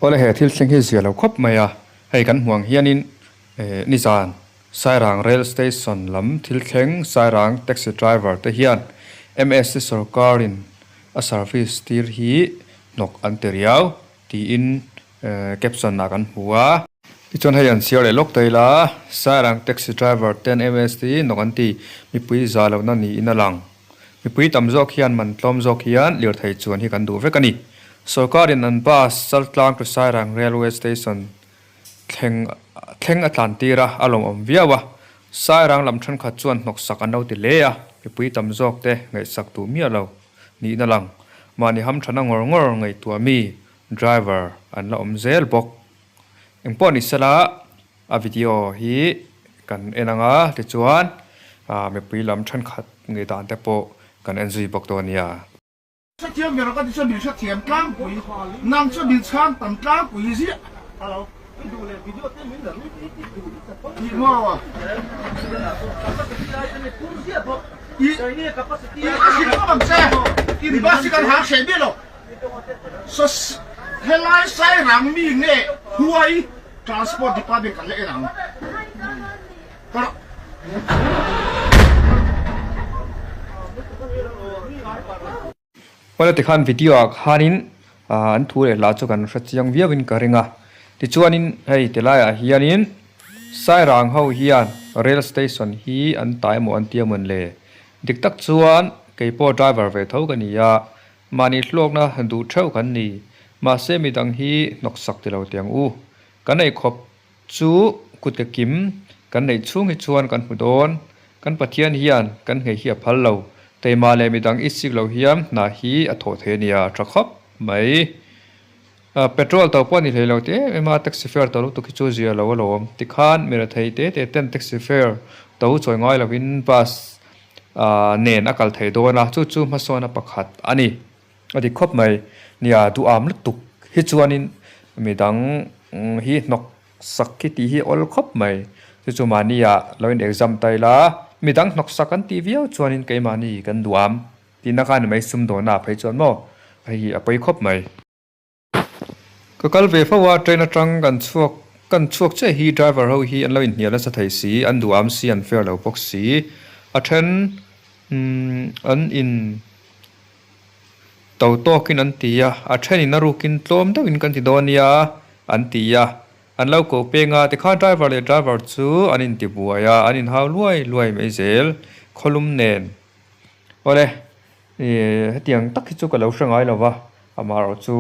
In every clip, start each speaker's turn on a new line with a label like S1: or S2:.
S1: Awle he thil thleng hi zia lo khawp mai a, hei kan hmuh ang hianin eh nizan Sairang Rail Station lam thil thleng Sairang taxi driver te hian MSC sorkarin a service tir hi hnawk an ti riau tiin eh caption ah kan hmu a. Tichuan hei an chhiar leh lawk ta ila Sairang taxi driver ten MSC hnawk an ti mipui za lohna niin a lang. Mipui tam zawk hian man tlawm zawk hian lirthei chuan hi kan duh vek a ni. Sorkarin an bus Chaltlang to Sairang Railway Station thleng thleng a tlan tir a, a lawmawm viau a. Sairang lam thenkhat chuan hnawksak an lo ti hle a, mipui tam zawk te ngaihsak duh miah lo niin a lang. Mahni hamthana ngawr ngawr ngaihtuah mi driver an la awm zel bawk. Engpawh ni sela a video hi kan en ang a, tichuan mipui lam thenkhat ngei dan te pawh kan en zui bawk dawn nia.
S2: Hrethiam ber ka ti chuan min hrethiam tlangpui, nang chuan min chhang tam tlangpui ziah. Tih maw a? I i ka hrilh vak ang che, in bus hi kan hang hreh miah lo. Saw helai Sairang mi nge Huai Transport Department kan la en ang. Ka
S1: Awle tikhan video ah khanin an thu leh hla chu kan hre chiang viau in ka ring a. Tichuanin hei tilai ah hianin Sairang ho hian rail station hi an tai emaw an ti amawn le. Dik tak chuan keipawh driver ve tho ka ni a, Mahni hluakna duh theuh kan ni. Mahse midang hi hnawksak ti lo tiang u. Kan ei khawp chu kut ka kim kan neih chhung hi chuan kan hmu dawn. Kan Pathian hian kan nghei hi a phal lo. Keimah leh midang i sik lo hian hna hi a thawh thei a nia tha khawp mai. Petrol to pawh a ni hlei lo ti em em a, taxi fare to lutuk hi chu zia lo alawm. Tikhan mi rethei te te ten taxi fare to chawi ngai lovin bus nen a kal thei dawn a, chu chu hmasawna pakhat a ni. A dik khawp mai. Nia, duham lutuk hi chuanin midang hi hnawk sak hi tih hi awl khawp mai. Chu chu mahnia lo in exam ta ila, midang hnawk sak an tih viau chuanin keimahni kan duham tihna kha a ni mai, sumdawnah phei chuan maw hei hi a pawi khawp mai. Ka kal ve fo a, train atang kan chhuak kan chhuak chiah hi driver ho hi an lo inhnial nasa thei si, an duham si, an fair lo bawk si, a then umm an in to tawkin an ti a, a then in a rukin tlawm deuhin kan ti dawn nia an ti a, an lo ko peng a, tikhan driver leh driver chu an inti buai a, an inhau luai luai mai zel khawlum nen. Awle, ih hetiang tak hi chu ka lo hre ngai lo va, amaherawh chu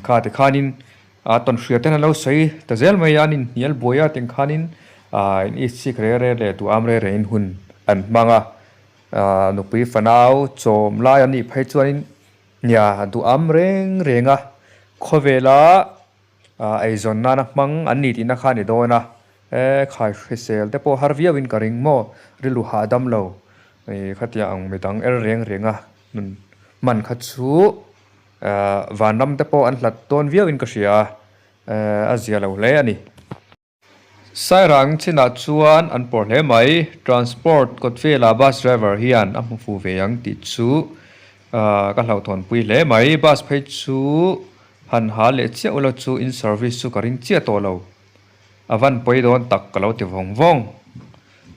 S1: kha ti khanin a tawn hria ten an lo sawi ta zel mai a, an inhnial buai a tiang khanin ah in itsik re re leh duham re re in hun an hmang a, ah nupui fanau chawm lai an nih phei chuanin nia duham reng reng a, khawvela ah eizawn nana hmang an ni tihna kha a ni dawn a. E khai hrisel te pawh har viau in ka ring maw? Rilru hahdam lo i khatia ang midang er reng reng a nun hman kha chu vanram te pawh an hlat dawn viau in ka hria a, a zia lo hle a ni. Sairang chinah chuan an pawr hle mai, transport kawt velah bus driver hian a hmu fu ve ang tih chu ka hlauhthawnpui hle mai, bus phei chu han ha leh chiah ula chu in service chu ka ring chiah tawh lo. A van pawi dawn tak ka lo ti vawng vawng.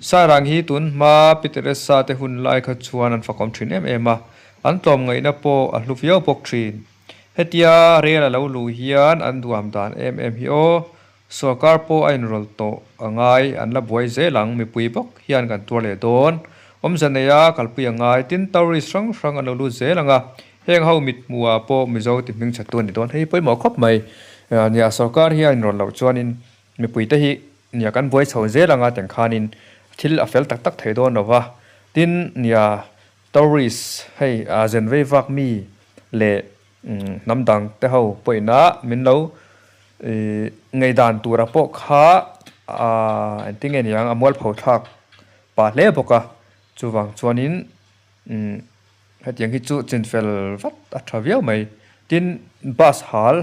S1: Sairang hi tun hma Pi Teresa te hun lai kha chuan an fakawm thin em em a, an tlawmngaihna pawh a hlu viau bawk thin. Hetia rel a lo luh hian an duham dan em em hi aw, sorkar pawh a inrawlh tawh a ngai, an la buai zel ang, mipui bawk hian kan tuar leh dawn. Awmze neia kalpui a ngai, tin tourist hrang hrang an lo lut zel ang a, Heng ho mithmuhah pawh Mizo ti hming chhatu a ni dawn. Hei pawimawh khawp mai. Nia sorkar hi a inrawn loh chuanin mipuite hi nia kan buai chho zel anga teng khanin thil a fel tak tak thei dawn lo va. Tin, nia tourist hei zen vei vak mi leh hnam dang te ho pawhin min lo ngaihdan tura pawh kha engtin nge niang a mualpho thlak pah hle bawk a. Chuvang chuanin Hetiang hi chu chinfel vat a tha viau mai. Tin, bus hal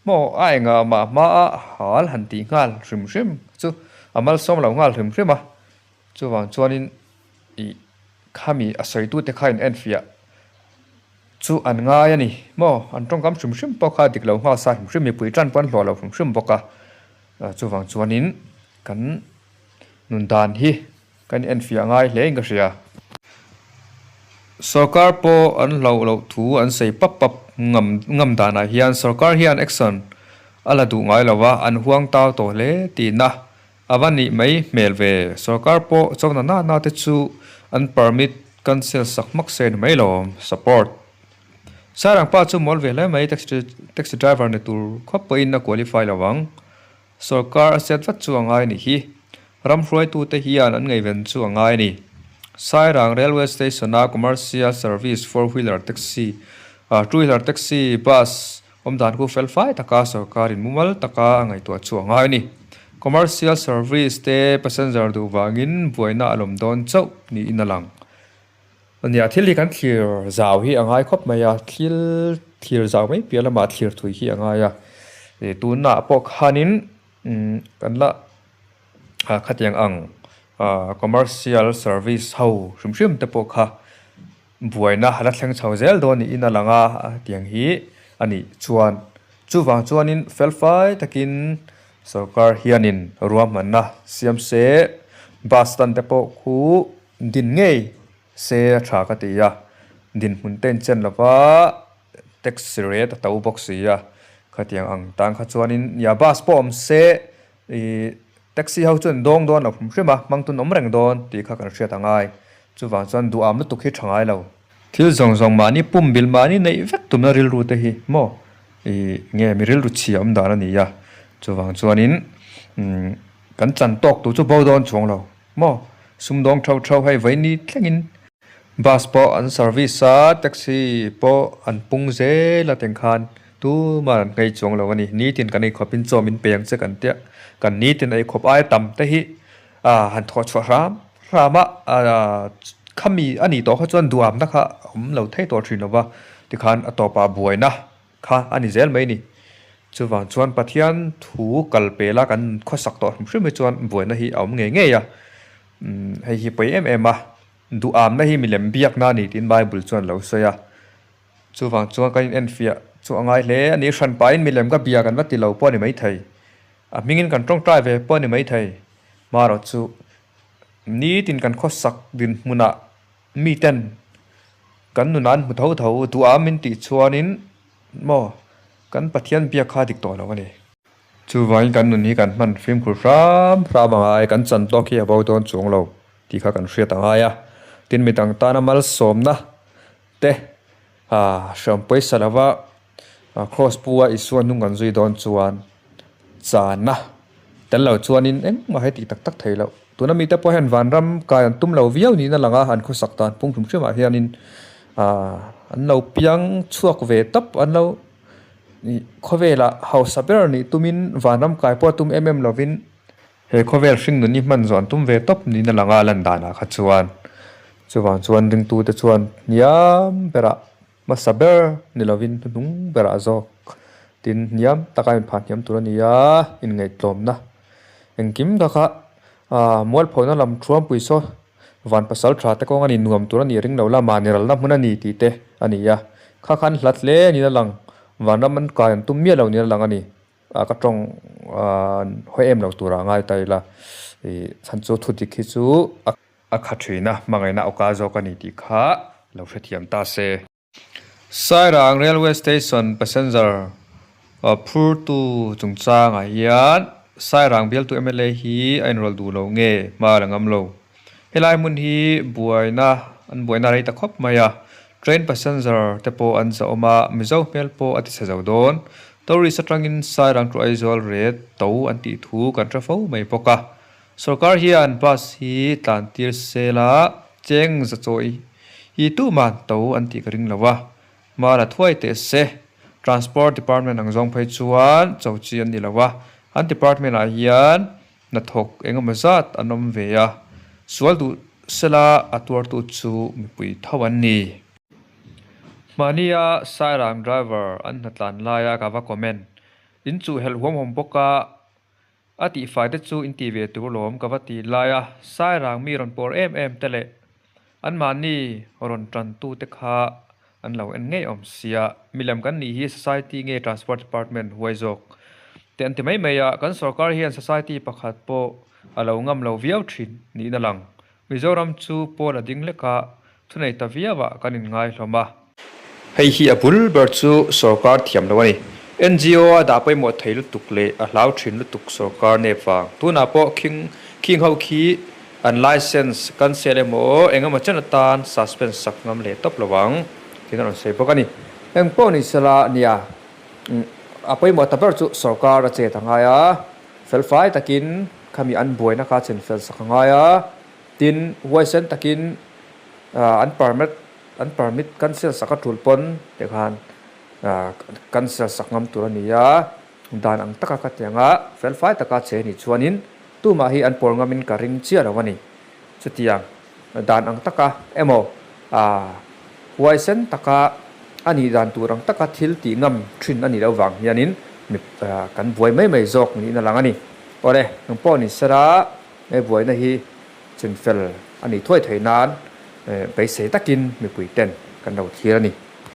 S1: maw a engah mah hmaa hal han tih nghal hrim hrim chu a malsawm lo nghal hrim hrim a. Chuvang chuanin ih khami a sawitute kha in enfiah chu an ngai a ni maw? An tawngkam hrim hrim pawh kha dik lo nghal sa hrim hrim mipui tan pawh an hlawh lo hrim hrim bawk a. Chuvang chuanin kan nun dan hi kan enfiah ngai hle in ka hria. Sorkar pawh an hlauh loh thu an sawi pap pap ngam ngam danah hian sorkar hian action a la duh ngai lo a, an huang tau tawh hle tihna a va nih mai hmel ve. Sorkar pawh chona na na te chu an permit cancel sak hmak se ni mai lo awm. Support. Sairang pa chu mawl ve hle mai taxi taxi driver ni tur khawp pawhin a qualify lo ang. Sorkar a set vat chu a ngai ni hi. Ram hruaitute hian an ngaihven chu a ngai a ni. Sairang Railway Station-a commercial service four wheeler taxi, two wheeler taxi, bus awm dan khu fel fai taka sorkarin mumal taka a ngaihtuah chu a ngai a ni. Commercial service te passenger duh vangin buaina a lawm dawn chauh niin a lang. Nia, thil hi kan thlir zau hi a ngai khawp mai a, thil thlir zau mai piah lamah thlir thui hi a ngai a. Tunah pawh khanin kan la khatiang ang commercial service ho hrim hrim te pawh kha buaina a la thleng chho zel dawn niin a lang a, tiang hi a nih chuan. Chuvang chuanin felfai takin sorkar hianin ruahmanna siam se, bus stand te pawh khu Din ngei se a tha ka ti a, dinhmun te inchen lova taxi rate a to bawk si a, khatiang ang tan kha chuanin nia bus pawh awm se ih taxi ho chuan dawng dawn lo hrim hrim a, hmang tun awm reng dawn tih kha kan hriat a ngai, chuvang chuan duham lutuk hi tha ngai lo. Thil zawng zawng mahni pum bil mahni neih vek tumna rilru te hi maw ih nge mi rilru chhia awm dan a ni a, chuvang chuanin umm kan chan tawk tur chu bo dawn chuang lo. Maw? Sumdawng thau thau hei vaini thlengin bus pawh an service a, taxi pawh an pung zel a teng khan tumah an nghei chuang lo a ni. Nitin kan eikhawpin chaw min pe ang che kan tia, kan nitin eikhawp aia tam te hi han thawh chhuah hram hram a, khami a nih tawh kha chuan duhamna kha a awm lo thei tawh thin lo va, tikhan a tawpah buaina kha a ni zel mai a ni. Chuvang chuan Pathian thu kal pela kan khawsak tawh hrim hrim hi chuan buaina hi a awm ngei ngei a. Hei hi pawi em em a, duhamna hi milem biakna a ni tiin Bible chuan a lo sawi a. Chuvang chuan kan inenfiah chu a ngai hle a ni. Hran pahin milem ka bia kan va ti lo pawh a ni maithei. A hmingin kan tawngtai ve pawh a ni maithei. Marawh chu nitin kan khawsak dinhmunah miten kan nunah an hmu tho tho duham min tih chuanin maw Kan Pathian biak kha dik tawh lo a ni. Chuvangin kan nun hi kan hman fimkhur hram hram a ngai, kan chan tawk hi a bo dawn chuang lo tih kha kan hriat a ngai a. Tin, midang tana malsawmna te hreawm pawisa lova Kraws pu a Isua hnung kan zui dawn chuan chana tel lo chuanin engmah hi tih tak tak thei loh. Tuna mite pawh hian vanram kai an tum lo viau niin a lang a, an khawsak dan pung hrim hrimah hianin an lo piang chhuak ve tawp, an lo khawvelah hausa ber nih tumin vanram kai pawh a tum em em lovin he khawvel hring nun hi hman zawh an tum ve tawp niin a lang a, lan danah kha chuan. Chuvang chuan ringtute chuan hniam berah hmasa ber ni lovin hnuhnung berah zawk tin hniam taka inphah hniam tur a ni a, inngaihtlawmna engkim kha kha aaa mualphawhna lam thuampui saw van pasal tha te kawng a ni nuam tur a nih ring lo la mahni ralna hmun a ni tih te a ni a, kha khan hlat hle niin a lang vanram an kai an tum miah lo niin a lang a ni a ka tawng aaa hawi em lo turah a ngai ta ila ih chhan chu thu dik hi chu a. A kha thin a, hmangaihna awka zawk a ni tih kha lo hrethiam ta se. Sairang Railway Station passenger phurtu chungchangah hian Sairang bialtu mla hi a inrawlh duh lo nge hma la ngam lo. Helai hmun hi buaina an buaina rei ta khawp mai a, train passenger te pawh an zahawm a, Mizo hmel pawh a tichhe zo dawn. Tourist atangin Sairang to Aizawl ret to an tih thu kan hre fo mai bawk a. Sorkar hian bus hi tlan tir se la cheng za chawi hi tuman to an tih ka ring lo a, hma la thuai teh se. Transport department ang zawng phei chuan cho chi an ni lo a, an department ah hian hnathawk eng emaw zat an awm ve a, sual duh se la a tuartu chu mipui tho an ni. Hmahnia Sairang driver an hnatlan laia ka va comment, in chuh helh huam huam bawk a, A tihfai te chu in ti ve tur lawm ka va ti lai a, Sairang mi rawn pawr em em te leh anmahni rawn tan tu te kha an lo en ngei awm sia. Milem kan nih hi society nge transport department huai zawk te an ti mai mai a, kan sorkar hian society pakhat pawh a lo ngam lo viau thin niin a lang. Mizoram chu pawl a ding lek a, thunei ta viau ah kan inngai hlawm a. Hei hi a bul ber chu sorkar thiam lo a ni. NGO a dah pawimawh thei lutuk leh a hlau thin lutuk sorkar nep vang. Tunah pawh khing khing ho khi an license cancel emaw eng emaw chen atan suspend sak ngam leh tawp lo ang tiin a rawn sawi bawk a ni. Eng pawh ni sela nia a pawimawh ta ber chu sorkar a chet a ngai a, felfai takin khami an buaina kha chen fel sak a ngai a, tin huaisen takin an permit An permit cancel sak a tul pawn tih khan cancel sak ngam tur a ni a, dan ang taka ka ti ang a, felfai taka che ni chuanin tumah hi an pawl ngamin ka ring chiah lo a ni. Chutiang dan ang taka emaw huaisen taka a nih dan tur ang taka thil tih ngam thin a nih loh vang hianin mi kan buai mai mai zawk niin a lang a ni. Awle, engpawh ni sela he buaina hi Chinfel a nih thuai theih nan beisei takin mipui ten kan lo thlir a ni.